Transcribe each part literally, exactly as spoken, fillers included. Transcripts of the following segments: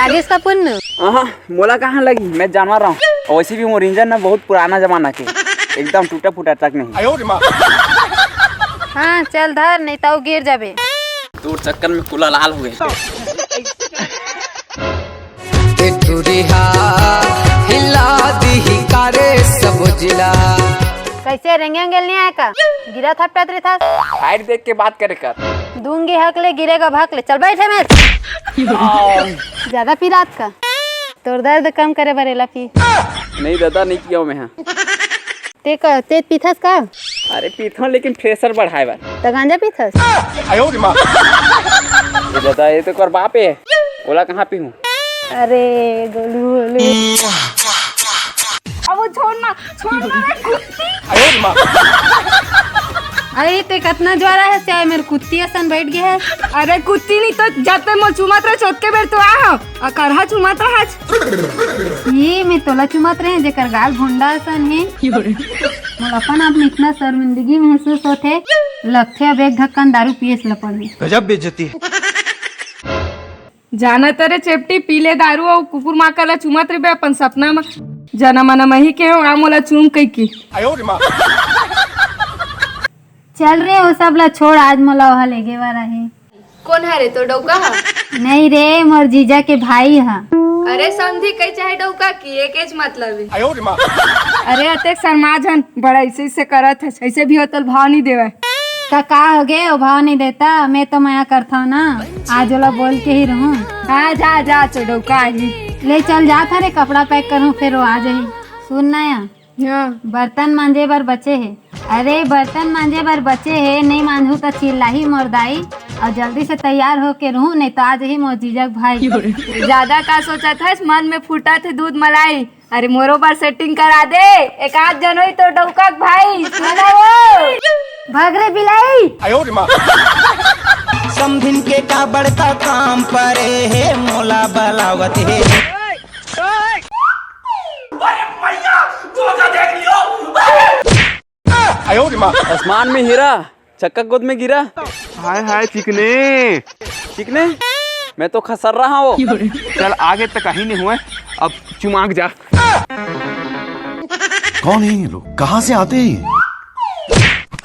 आगे इसका पुन्नू। हाँ, मोला कहाँ लगी, मैं जानवर हूँ। और वैसे भी मोर इंजन ना बहुत पुराना जमाना के, एकदम टूटा फूटा ट्रक नहीं। चल धर, नहीं तो गिर जाबे। तोर चक्कर में कुला लाल हो गए। ए टूरी हा हिला दीही का रे सब जिला। कैसे रेंगे अंगेल नहीं आया का? गिरा थपटत रही था। हाइट देख के बात करे कर। दूंगी हक ले, गिरेगा भक ले। चल बैठे में। ज्यादा पी रात का। तोर दर्द कम करे बर एला पी। नहीं दादा, नहीं पिया मैं। हाँ। ते का, ते पीथस का? अरे पीथो, लेकिन प्रेशर बढ़ाए बर। त गांजा पीथस? ए दादा, ये तो कर बाप है, ओला कहाँ पीहूँ? अरे गोलू गोलू। अब वो छोड़ ना, छोड़ ना रे कुत्ती। अरे ते कतना ज्वारा है, चाहे मेरे कुत्ती असन बैठ गए है। अरे कुत्ती नहीं तो जाते मोर चुमत रहे चोत के बेर तो आ हो। आ करहा चुमत रहा। ये मैं तोला चुमत रहे जेकर गाल भोंडा असन है। मोला अपन आप में इतना शर्मिंदगी महसूस होथे, लगथे अब एक ढक्कन दारू पिए से लपड़ गई। गजब बेइज्जती है। जाना तरे चेपटी पी ले दारू अउ कुकुर माकर ला चुमत रहिबे अपन सपना म। जना मना मही के हो, आ मोला चूम कई की। चल रे, वो सब ला छोड़, आज मोला ओहा लेगे वाला है। कोन हरे तो डौका हा? नहीं रे, मोर जीजा के भाई हा। अरे समधी कई चाहे डौका की एकेच मतलब है। अरे अतेक शर्मा झन, बड़ा ऐसे ऐसे करत हस, ऐसे भी होतल भाव नहीं देवे। त का हो गे, ओ भाव नहीं देता, मैं तो मया करता हूँ ना, आज ओला बोल के ही रहूँ। हाँ जा जा, तो डौका ही। ले चल जा थारे कपड़ा पैक करूँ, फिर वो आ जाही। सुन ना या। हाँ। बर्तन मांजे बर बचे हे। अरे बर्तन मांजे बर बचे हे, नहीं मांजहू त चिल्लाही मोर दाई। अउ जल्दी से तैयार होके रहूं, नहीं तो आ जाही मोर जीजक भाई। ज्यादा का सोचत हस, मन में फूटत हे दूध मलाई। अरे मोरो बर सेटिंग करा दे, एक आध जन होई तो डौकक भाई, सुना वो। भाग रे बिलाई। समधिन के का बड़का काम परे हे, मोला बलावत हे। आसमान में हीरा, चक्का गोद में गिरा। हाय हाय चिकने। चिकने? मैं तो खसर रहा हूँ। चल आगे तक कहीं नहीं हुए, अब चुमाक जा। कौन है ये लोग, कहाँ से आते हैं ये?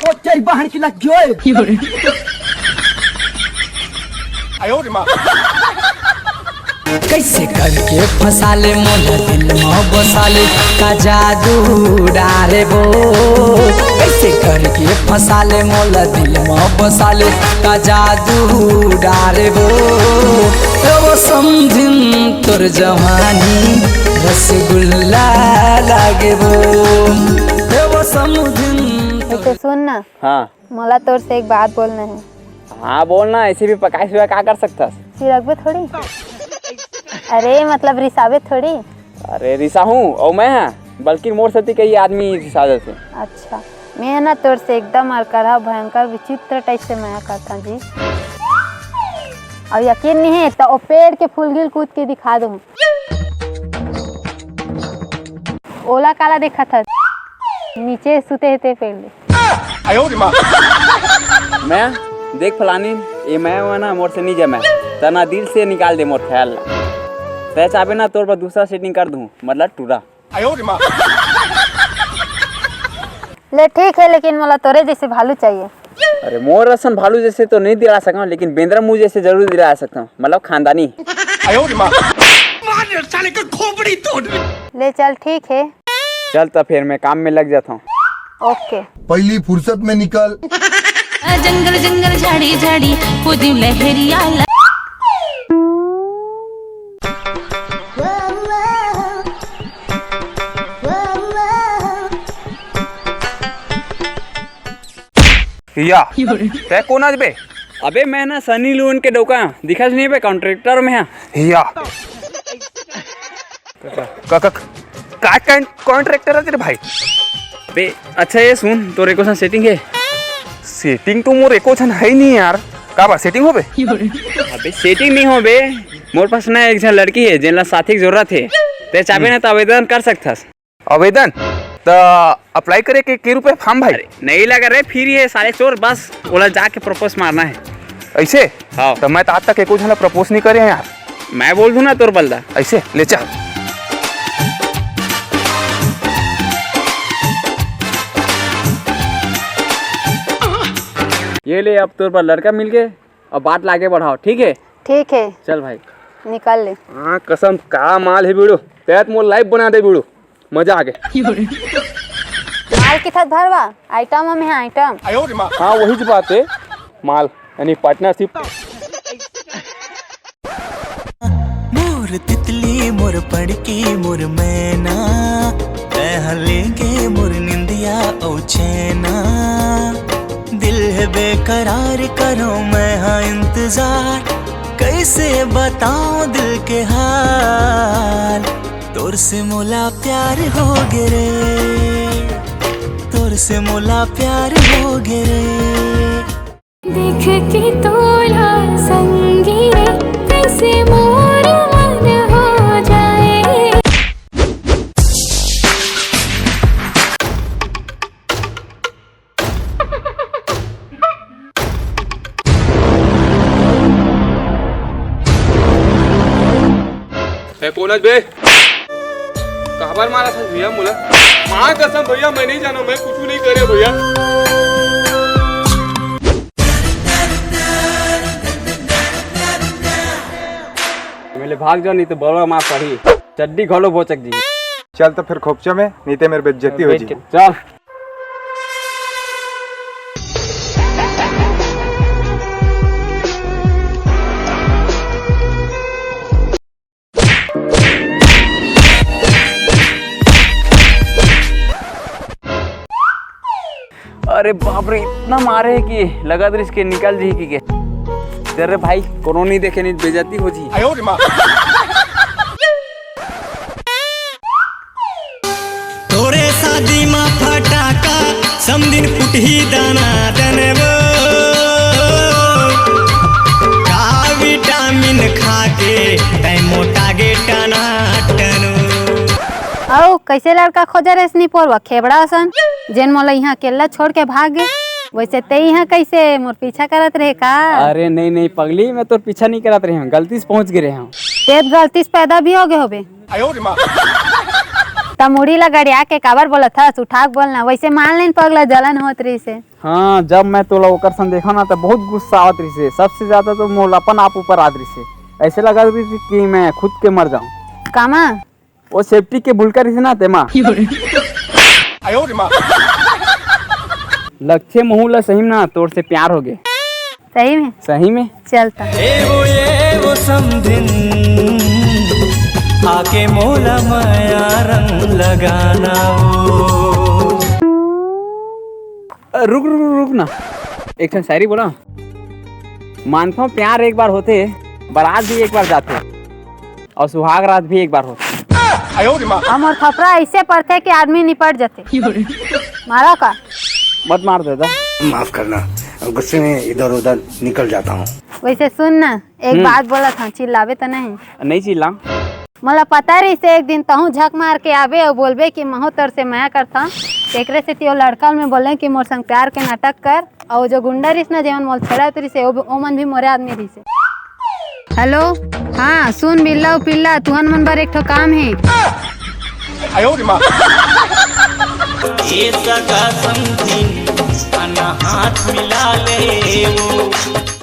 ओ तेरी बहन की लग गई। कैसे करके फंसा ले मोला दिल में बसा ले, का जादू डारे वो। कैसे करके फंसा ले मोला दिल में बसा ले, का जादू डारे वो। ए वो समझिन तोर जवानी रसगुल्ला लागे वो। ए वो समझिन तोर। ऐसे सुन ना। हाँ। मोला तोर से एक बात बोलना है। हाँ बोल ना, ऐसे भी पकाए हुआ का कर सकथस? चिरकबे थोड़ी। अरे मतलब रिसाबे थोड़ी। अरे रिसाहूँ अउ मैं हाँ, बल्कि मोर सेती कई आदमी रिसा जथे। अच्छा, मैं ना तोर से एकदम अलकरहा भयंकर विचित्र टाइप से मया करता जी। अउ यकीन नहीं है तो ओ पेड़ के फूलगिल कूद के दिखा दूँ। ओला काला देखत हस? नीचे सुते हे ते पेड़ ले। मैं देख फलानी, ये मैं हुआ ना, मोर से नहीं जमे। तना दिल से निकाल दे मोर ख्याल ला। तै चाहबे ना तोर बर दूसरा सेटिंग कर दूँ, मतलब टूरा। ले ठीक है, लेकिन मोला तोरे जैसे भालू चाहिए। अरे मोर असन भालू जैसे तो नहीं दिला सकता, लेकिन बेंदरा मुंह जैसे जरूर दिला सकता हूँ, मतलब खानदानी। मार साले का खोपड़ी तोड़। ले चल ठीक है। चल तो फिर मैं काम में लग जाता हूँ। ओके। पहली फुर्सत में निकल। जंगल जंगल झाड़ी झाड़ी कुदी लहरिया ला। या। तै कोन आच बे? अबे मैं ना सनी लियोन के डौका, दिखस नहीं बे, कॉन्ट्रैक्टर में है। या। का, का, का, का कॉन्ट्रैक्टर है तेरे भाई? बे, अच्छा ये सुन, तोर एको झन सेटिंग है? सेटिंग तो मोर एको झन है ही नहीं यार। का बा सेटिंग हो बे? अबे सेटिंग नहीं हो बे, मोर पास ना एक झन लड़की है, जेन ला साथी की जरूरत है। तै चाहबे ना तो आवेदन कर सकथस। आवेदन? त अप्लाई करे के, के रुपए फॉर्म भाई? अरे, नहीं लगा रे, फ्री है साले चोर, बस ओला जाके प्रपोज मारना है। ऐसे? हाँ। त मैं तो आज तक एको झन ला प्रपोज नहीं करे हैं यार। मैं बोल दूं ना तोर बलदा। ऐसे ले चल। ये ले, अब तोर बर लड़का मिल गए, अब बात लागे बढ़ाओ, ठीक है? ठीक है। चल भाई। निकाल ले। हाँ, कसम का माल है बीड़ू, तैं तो मोर life बना दे बीड़ू, मजा आ गए। माल किथत भरवा, item हम है, item। हाँ, वही बात है, माल यानी partnership। मोर तितली, मोर पड़की, मोर मैना, तैं ह लेगे मोर निंदिया अउ चैना। दिल है बेकरार, करो मैं हाँ इंतजार, कैसे बताऊं दिल के हाल। तोर से मोला प्यार हो गे रे, तोर से मोला प्यार हो गे रे। देख के तोला संगी रे, तैसे मोर मन हो जाए। ए, कोन अस बे? काबर मारत हस भैया मोला? माँ कसम भैया, मैं नहीं जानव, मैं कुछ नहीं करे भैया। मेले भाग जाव, नहीं तो बड़वा मार पड़ही, चड्डी घलो भोचक जी। चल तो फिर खोपचा में, नहीं तो मेरी बेइज्जती हो जी। चल। अरे बाप रे, इतना मारे है कि लगत रहिस के निकल जी कि के। अरे भाई, कोनो नहीं देखे, नहीं बेइज्जती हो जी। तोरे शादी मा फटाका, समदिन फुटही दाना दन वो। का विटामिन खा के तैं मोटा गे टना टनो। अउ कैसे लड़का खोजे रेस निपोरवा खेबड़ा असन, जेन मोला इहाँ अकेल्ला छोड़ के भाग गे, वैसे तैं इहाँ कैसे मोर पीछा करत रहे का? अरे नहीं नहीं पगली, मैं तोर पीछा नहीं करत रहे हूँ, गलती से पहुँच गे रहे हूँ। तें गलती से पैदा भी हो गे होबे। त मुड़ी ला गड़िया के काबर बोलत हस? उठा के बोलना, वैसे मान लेन पगला जलन होत रहिस हे। हाँ, जब मैं तोला ओकर संग देखा ना, त बहुत गुस्सा आवत रहिस हे। सबसे ज्यादा तो मोला अपन आप ऊपर आत रहिस हे। ऐसे लगत रहिस कि मैं खुद के मर जाऊं। कामा? वो सेफ्टी के भूलका रहिस ना, तेमा। लगथे महू ला सही में ना, तोर से प्यार हो गे। सही में? सही में। चल त। ए वो, ए वो समधिन, आके मोला मया रंग लगाना वो। अ, रुक, रुक, रुक ना। एक ठन शायरी बोला। मानथों प्यार एक बार होथे, बारात भी एक बार जाथे। अउ सुहाग रात भी एक बार होथे। अउ मोर थपरा ऐसे पड़थे कि आदमी निपट जथे। मारा का? मत मार दादा। माफ करना, गुस्से में इधर उधर निकल जाता हूँ। वैसे सुन ना, एक हम्म। बात बोलत हूँ, चिल्लाबे त नहीं? नहीं चिल्ला। मोला पता रहिस एक दिन तहूँ झक मार के आबे अउ बोलबे कि महूँ तोर से मया करथौं। एकरे सेती ओ लड़का ल मैं बोलें कि मोर संग प्यार के नाटक कर। अउ जो गुंडा रिहिस ना, जेमन मोला छेड़त रिहिस हे, ओ, ओमन भी मोरे आदमी रिहिस हे। हेलो, हाँ, सुन बिल्ला अउ पिल्ला, तुहन मन बर एक ठो काम हे। ए सगा समधिन, अना हाथ मिला ले वो।